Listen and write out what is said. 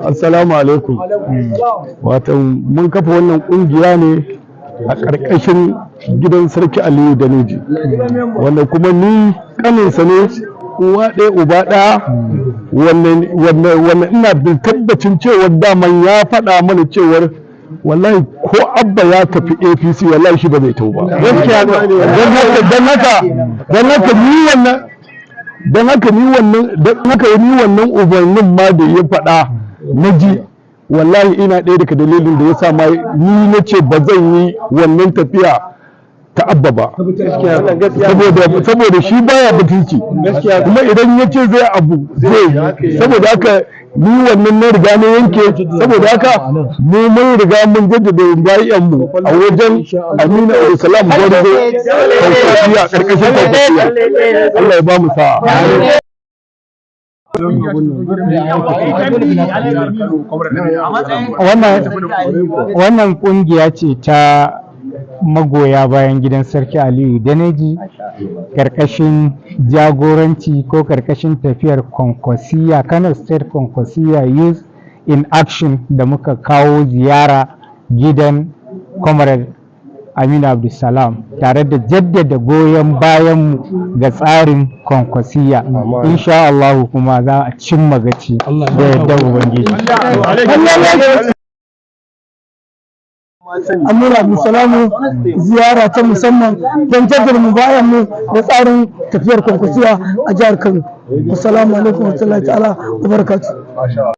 Assalamu alaikum. Wato mun kafa wannan kungiya ne a ƙarƙashin gidan Sarki Aliyu Daneji, wanda kuma ni ƙaninsa ne, uwa ɗaya uba ɗaya. Wannan ina da tabbacin cewar daman ya faɗa mana cewar wallahi ko Abba ya tafi APC, wallahi shi ba zai tau ba. Don haka ni wannan, don haka ni wannan umarnin ma da ya faɗa na ji, wallahi ina ɗaya daga dalilin da ya sa ma ni na ce ba zan yi wannan tafiya ta Abba ba, saboda shi baya mutunci, kuma idan ya ce zai abu, zai yi. Saboda haka ni wannan na riga na yanke. Saboda haka mu mun riga mun jaddada bayan mu a wajen Aminu Abdulsalam Gwarzo, Kwankwasiyya, karkashin Kwankwasiyya. Allah ya ba mu sa'a. Wannan kungiya ce ta magoya bayan gidan Sarki Aliyu Daneji, karkashin jagoranci ko karkashin tafiyar Kwankwasiya, Kano State Kwankwasiya Youth in Action, da muka kawo ziyara gidan Comrade Aminu Abdulsalam tare da jaddada goyon bayanmu ga tsarin Kwankwasiya. Insha Allahu kuma za a cimma gaci da yardar Ubangiji. Aminu Abdulsalamu ziyara ta musamman don jaddada mu bayan mu da tsarin tafiyar Kwankwasiya a jihar Kano. Assalamu alaikum wa rahmatullahi ta'ala wa barakatuh.